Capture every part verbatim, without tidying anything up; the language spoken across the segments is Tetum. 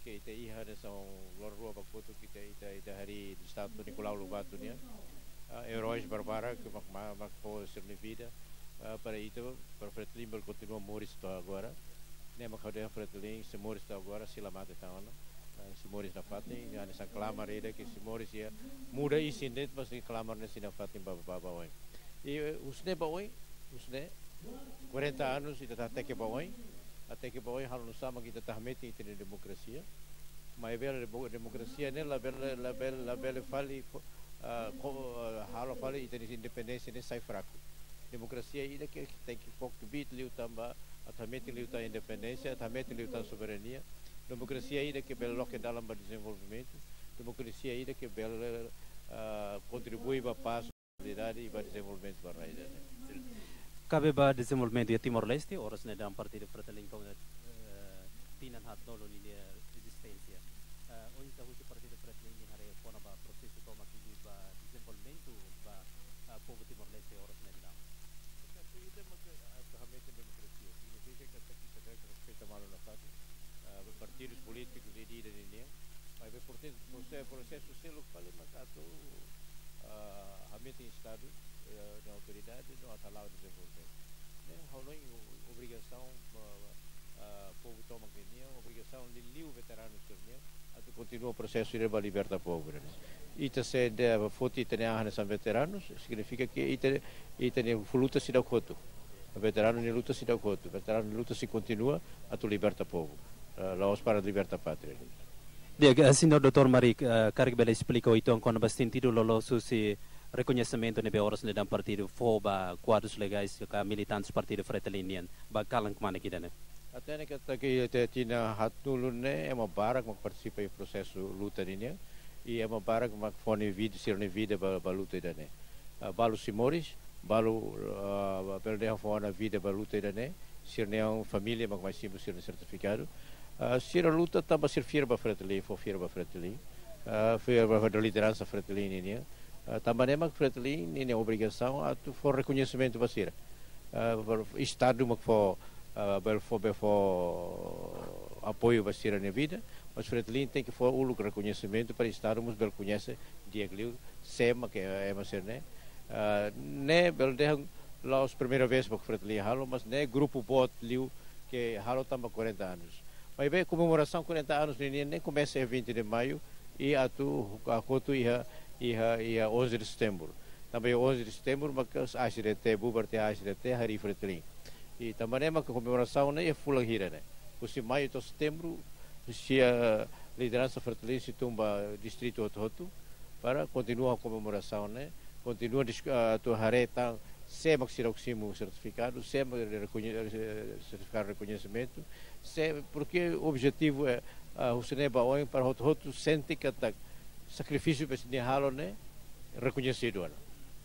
ke ita iha hanesan loron rua ba kotuk ita, ita, ita harii Estátua Nicolau Lobato nian. Ah, eróis barbarak ke mak, mak, mak fó sira-nia vida, ah, para ita, para Fretilin bele kontinua moris to'o agora. Ne'e mak ha'u dehan Fretilin, se moris to'o agora, sei la mate tan ona. Ah, sei moris nafatin, hanesan klamar ida ke sei moris iha, muda isin de'it, mas klamar ne'e sei nafatin ba, ba, ba oin. I, eh, husi ne'e ba oin, husi ne'e, quarenta anos ita atu hateke ba oin, hateke ba oin halo nu'usá mak ita atu hametin ita-nia demokrasia. Maibé demo-, demokrasia ne'e labele, labele, labele fali, ah, ko-, ah, halo fali ita-nia independénsia ne'e sai fraku. Demokrasia ida ke tenke fó kbiit liután ba, atu hametin liután independénsia, atu hametin liután soberania. Demokrasia ida ke bele loke dalan ba dezenvolvimentu. Demokrasia ida ke bele, ah, kontribui ba pás, estabilidade i ba dezenvolvimentu ba rai ida-ne'e. Kabe ba dezenvolvimentu iha Timor-Leste, oras ne'e daudaun partidu Fretilin ho, eh, tinan haatnulu nia ezisténsia. Eh, oinsá husi partidu Fretilin nia haree kona-ba prosesu tomak liuliu ba dezenvolvimentu ba, eh, povu Timor-Leste oras ne'e daudaun? Ita, ita maka, ah, atu hametin demokrasia. Signifika katak ita tenke respeita malu nafatin, ah, partidus polítikus ida-idak ninian. Maibé prosesu, prosesu, prosesu seluk fali mak atu, ah, hametin Estadu, eh, nia autoridade, no atu hala'o dezenvolvimentu. Ne'e ha'u hanoin obrigasaun, ah, ah, povu tomak ninian, obrigasaun liuliu veteranus sira-nian, atu kontinua prosesu ida ba liberta povu ida-ne'e. Ita se ita foti ita-nia an hanesan veteranus, signifika ke ita, ita-nia luta seidauk hotu. Veteranu nia luta seidauk hotu. Veteranu nia luta sei kontinua atu liberta povu. Eh, la'ós para liberta pátria. Di'ak, eh, señór doutór Mari, eh, karik bele esplika uitoan kona-ba sentidu loloos husi rekoñesimentu ne'ebé oras ne'e daudaun partidu fó ba kuadrus legais ka militantes partidu Fretilin nian, ba kalan kmanek ida-ne'e? Hatene katak iha tinan haatnulu ne'e ema barak mak partisipa iha prosesu luta ninian, i ema barak mak fó nia vida, sira-nia vida ba, ba luta ida-ne'e. Ah, balu sei moris, balu, ah, bele dehan fó ona vida ba luta ida-ne'e, sira-nia família mak mai simu sira-nia sertifikadu. Ah, sira luta tanba sira fiar ba Fretilin, fó fiar ba Fretilin. Ah, fiar ba, ba lideransa Fretilin ninian. Ah, tanba ne'e mak Fretilin ninia obrigasaun atu fó rekoñesimentu ba sira. Ah, ba Estadu mak fó, ah, bele fó, bele fó apoiu ba sira-nia vida, mas Fretilin tenke fó uluk rekoñesimentu para Estadu mós bele koñese di'ak liu sé mak ema sira-ne'e. Ah, ne'e bele dehan la'ós primeira vez mak Fretilin halo, mas ne'e grupu boot liu ke halo tanba quarenta anos. Maibé komemorasaun quarenta anos ninian ne'e komesa iha vinte de Maio i atu hakotu iha, iha, iha onze de Setembru. Tanba iha onze de Setembru maka ACDT, bubar tiha ACDT, harii Fretilin. I tanba ne'e maka komemorasaun ne'e iha fulan hira ne'e. Husi Maiu to'o Setembru, husi, ah, lideransa Fretilin sei tun ba distritu hotu-hotu, para kontinua komemorasaun ne'e, kontinua dis-, ah, atu haree tan sé mak seidauk simu sertifikadu, sé mak rekoñe-, eh, sertifikadu rekoñesimentu, sé, porke objetivu é, ah, husi ne'e ba oin para hotu-hotu sente katak sakrifísiu be sira-nia halo ne'e rekoñesidu ona.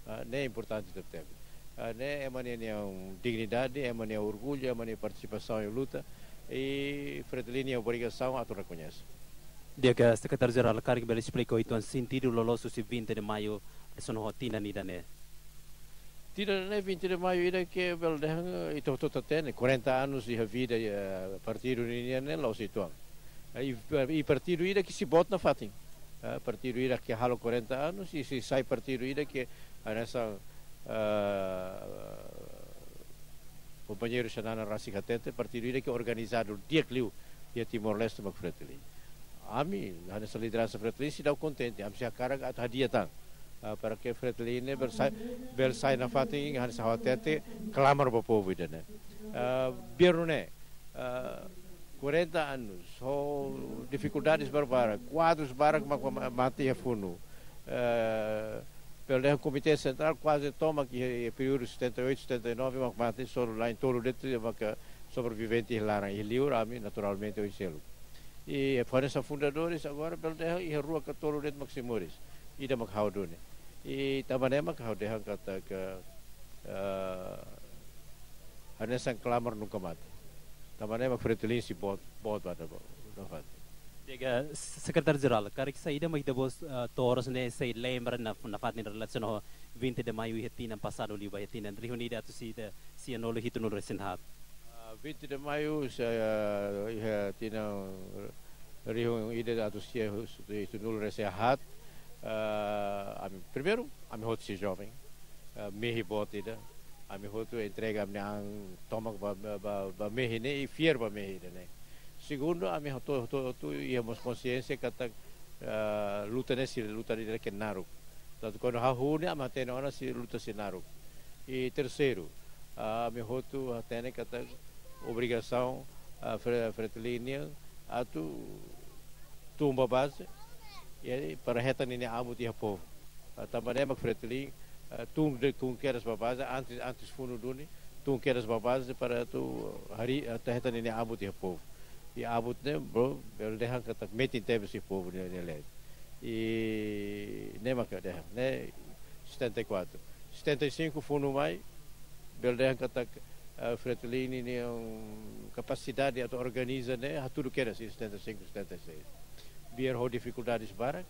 Ah, ne'e importante tebetebes. Ah, ne'e ema nia, nia dignidade, ema nia orgullu, ema nia partisipasaun iha luta, i Fretilin nia obrigasaun atu rekoñese. Di'ak, Sekretáriu Jerál, karik bele esplika uitoan sentidu loloos husi vinte de Maio, hanesan ho tinan ida-ne'e? Tinan ne'e vinte de Maio ida ke bele dehan, eh, ita hotu hatene, quarenta anos iha vida, eh, partidu ninian ne'e la'ós uitoan. Eh, i, i partidu ida ke sei boot nafatin. Eh, partidu ida ke halo quarenta anos, i sei sai partidu ida ke hanesan, eh, kompañeiru Xanana rasik hatete, partidu ida ke organizadu di'ak liu iha Timor-Leste mak Fretilin. Ami, hanesan lideransa Fretilin, seidauk kontente, ami sei hakarak atu hadi'a tan. Ah, para ke Fretilin ne'e bele sai, bele sai nafatin, hanesan ha'u hatete, klamar ba povu ida-ne'e. Ah, biar ne'e, ah, quarenta anos, ho difikuldades barbarak, kuadrus barak mak ma-, mate iha funu. Ah, bele dehan Komité Sentrál kuaze tomak iha, iha períodu setenta e oito, setenta e nove, mak mate só la'en tolu de'it maka sobrevivente iha laran, iha liur ami naturalmente oin seluk. I hanesan fundadores agora bele dehan iha rua ka tolu de'it mak sei moris. Ida mak ha'u duni. I tanba ne'e mak ha'u dehan katak, eh, hanesan klamar nunka mate. Tanba ne'e mak Fretilin sei boot, boot ba ita, ba, nafatin. Di'ak, Sekretáriu Jerál, karik saida mak ita-boot, eh, to'o oras ne'e sei lembra na, nafatin relasiona ho vinte de Maio iha tinan pasadu liubá, iha tinan rihun ida atus ida sianulu hitunulu resin haat? Ah, vinte de Maio, se, ah, iha tinan, Rihun ida atus sia hitunulu resin haat, ah, ami, primeiru, ami hotu sei joven, ah, mehi boot ida, ami hotu entrega ami-nia an tomak ba, ba, ba, ba mehi ne'e, i fiar ba mehi ida-ne'e. Segundu, ami hotu, hotu, hotu iha mós konsiénsia katak, ah, luta ne'e sei luta ida ke naruk. Tantu kuandu hahú ne'e, ami hatene ona sei luta sei naruk. I terseiru, ah, ami hotu hatene katak obrigasaun, ah, Fre-, Fretilin nian atu tun ba baze, i para hetan ninia abut iha povu. Ah, tanba ne'e mak Fretilin, ah, tun de, tun kedas ba baze, antes, antes funu duni, tun kedas ba baze para atu harii, atu hetan ninia abut iha povu. I abut ne'e, bro, bele dehan katak metin tebes iha povu nia, nia leet. I ne'e mak ha'u dehan, ne'e setenta e quatro. Setenta e cinco funu mai, bele dehan katak, eh, Fretilin ninia kapasidade atu organiza ne'e hatudu kedas iha setenta e cinco, setenta e seis. Biar ho difikuldades barak,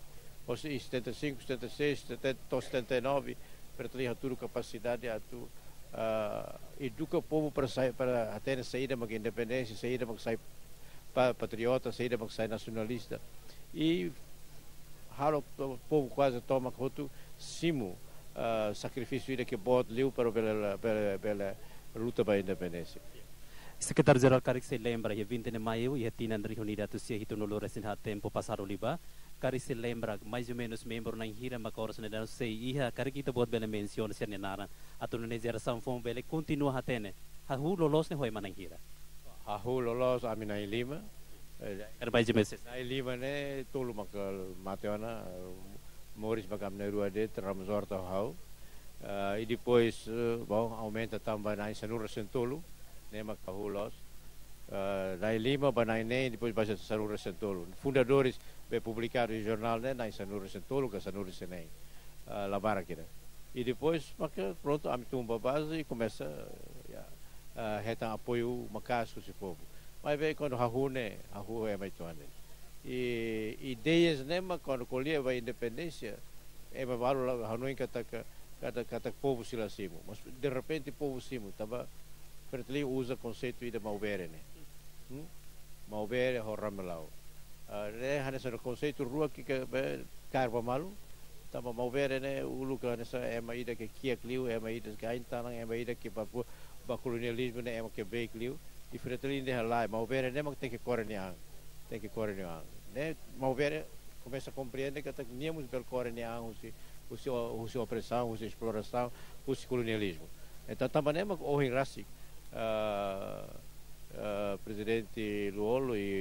hosi setenta e cinco, setenta e seis, setenta, to'o setenta e nove, Fretilin hatudu kapasidade atu, ah, eduka povu para sai, para hatene saida mak independénsia, saida mak sai pa-, patriota, saida mak sai nasionalista. I halo po-, povu kuaze tomak hotu simu, ah, sakrifísiu ida ke boot liu para bele, bele, bele luta ba independénsia. Sekretáriu Jerál, karik sei lembra, iha vinte de Maio, iha tinan rihun ida atus sia hitunulu resin haat tempu pasadu liubá, karik sei lembra, mais ou menus membru na'in hira mak oras ne'e daudaun sei iha, karik ita-boot bele mensiona sira-nia naran, atu nune'e jerasaun foun bele kontinua hatene hahú loloos ne'e ho ema na'in hira? Hahú loloos ami na'in lima. Eh, Era mais ou menus. Na'in lima ne'e tolu mak mate ona, moris mak ami na'in rua de'it, Ramos Horta ho ha'u. Ah, i depois, eh, bom, aumenta tan ba na'in sanulu resin tolu, ne'e mak hahú loos. Ah, na'in lima ba na'in neen, depois ba sanulu resin tolu. Fundadores be publikadu iha jornál ne'e na'in sanulu resin tolu ka sanulu resin neen. Ah, la barak ida. I depois, maka, prontu, ami tun ba baze i komesa, ya, ah, hetan apoiu maka'as husi povu. Maibé kuandu hahú ne'e, hahú ema uitoan de'it. I ideias ne'e mak kuandu ko'alia ba independénsia, ema balu la hanoin katak, katak, katak povu sei la simu. Mas derrepente povu simu, tanba Fretilin uza konseitu ida maubere ne'e. Hmm? Maubere ho Ramelau. Ah, ne'e hanesan konseitu rua ke, ke be kaer ba malu. Tanba maubere ne'e uluk hanesan ema ida ke kiak liu, ema ida ke ain-tanan, ema ida ke ba, ba kolonializmu ne'e ema ke beik liu. I Fretilin dehan lae, maubere ne'e mak tenke kore nia an. Tenke kore nia an. Ne'e maubere komesa komprende katak nia mós bele kore nia an husi, husi o-, husi opresaun, husi esplorasaun, husi kolonializmu. Entaun, tanba ne'e mak ohin rasik, ah, ah, Prezidente Lú-Olo i,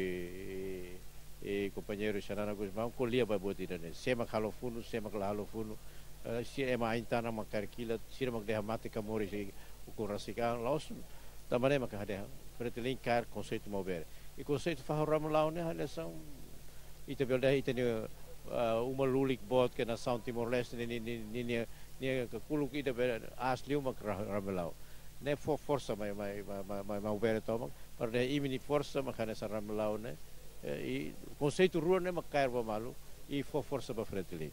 i, i kompañeiru Xanana Gusmão ko'alia ba buat ida-ne'e. Sé mak halo funu, sé mak la halo funu, eh, sira ema ain-tanan mak kaer kilat, sira mak dehan mate ka moris, i ukun rasik an, la'ós, tanba ne'e mak ha'u dehan, Fretilin kaer konseitu maubere. I konseitu faha Ramelau ne'e hanesan, ita bele dehan ita-nia, ah, uma lulik boot ke nasaun Timor-Leste ne'e, ne'e, ne'e, ne'e, ne'e, ne'e kakuluk ida be aas liu mak Ra-, Ramelau. Ne'e fó forsa mai, mai, mai, mai, mai, maubere tomak, para dehan imi-nia forsa mak hanesan Ramelau ne'e, eh, i konseitu rua ne'e mak kaer ba malu, i fó forsa ba Fretilin.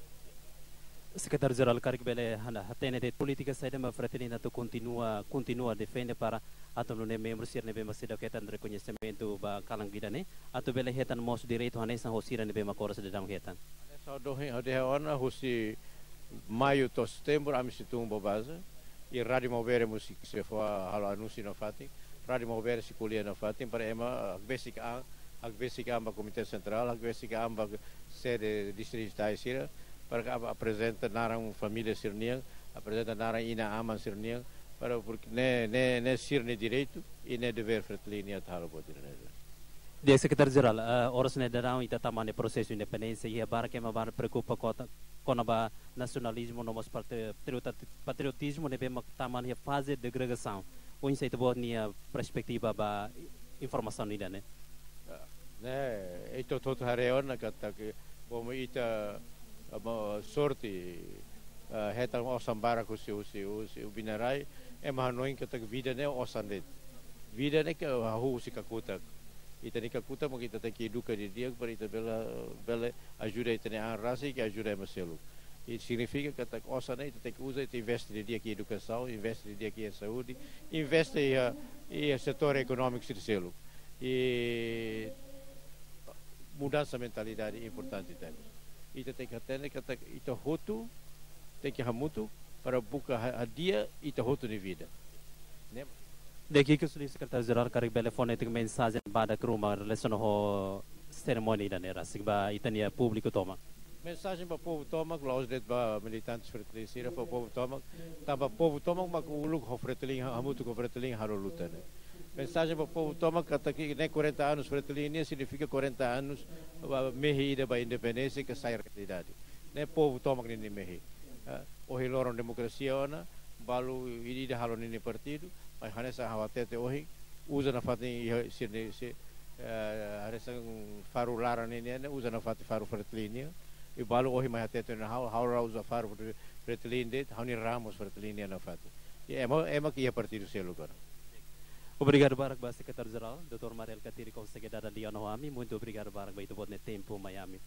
Sekretáriu Jerál, karik bele hana, hatene de'it polítika saida mak Fretilin atu kontinua, kontinua defende para atu nune'e membru sira ne'ebé mak seidauk hetan rekoñesimentu ba kalan ida-ne'e, atu bele hetan mós direitu hanesan ho sira ne'ebé mak oras daudaun hetan. Hanesan ha'u dehan, ha'u dehan ona husi maiu to'o setembru ami sei tun ba baze, i Rádiu Maubere mós sei, sei fó halo anúnsiu nafatin, Rádiu Maubere sei ko'alia nafatin, para ema hakbesik an, hakbesik an ba Komité Sentrál, hakbesik an ba sede distritál sira, para ap-, aprezenta naran família sira-nian, aprezenta naran inan-aman sira-nian, para, porke ne'e, ne'e, ne'e sira-nia direitu, i ne'e devér Fretilin nian atu halo buat ida-ne'e. Di'ak, Sekretáriu Jerál, eh, oras ne'e daudaun ita tama ona iha prosesu independénsia, iha barak ema barak preokupa kota, kona-ba nasionalizmu no mós patri-, patriota-, patriotizmu ne'ebé mak tama ona iha faze degradasaun. Oinsá ita-boot nia perspetiva ba informasaun ida-ne'e? Ah, ne'e, ita hotu-hotu haree ona katak, bom, ita, ah, sorte, ah, hetan osan barak husi, husi, husi Ubin rai, ema hanoin katak vida ne'e osan de'it. Vida ne'e ke hahú husi kakutak. Ita-nia kakutak mak ita tenke eduka didi'ak para ita bele, bele ajuda ita-nia an rasik, ajuda ema seluk. I signifika katak osan ne'e ita tenke uza, ita investe didi'ak iha edukasaun, investe didi'ak iha saúde, investe iha, iha setór ekonómiku sira seluk. I mudansa mentalidade importante tebes. Ita tenke hatene katak ita hotu tenke hamutuk para buka ha-, hadi'a ita hotu nia vida. Ne'e. Di'ak, ikus liu Sekretáriu Jerál karik bele fó netik mensajen badak ruma relasiona ho serimónia ida-ne'e rasik ba ita-nia públiku tomak. Mensajen ba povu tomak, la'ós de'it ba militantes Fretilin sira, ba povu tomak, tanba povu tomak mak uluk ho Fretilin, hamutuk ho Fretilin halo luta ne'e. Mensajen ba povu tomak katak ne'e quarenta anos Fretilin nian signifika quarenta anos ba mehi ida ba independénsia ke sai realidade. Ne'e povu tomak ninia mehi. Ah, ohin loron demokrasia ona, balu ida-ida halo ninia partidu, maibé hanesan ha'u hatete ohin, uza nafatin iha sini si, eh, hanesan faru laran nian ne'e, uza nafatin faru Fretilin nian, i balu ohin mai hatete ona ha'u, ha'u la uza faru Fretilin de'it, ha'u-nia ran mós Fretilin nian nafatin. I ema, ema ke iha partidu seluk ona. Obrigadu barak ba Sekretáriu Jerál, doutór Mari Alkatiri konsege dada lia ona ho ami, muito obrigado barak ba ita-boot nia tempu mai ami.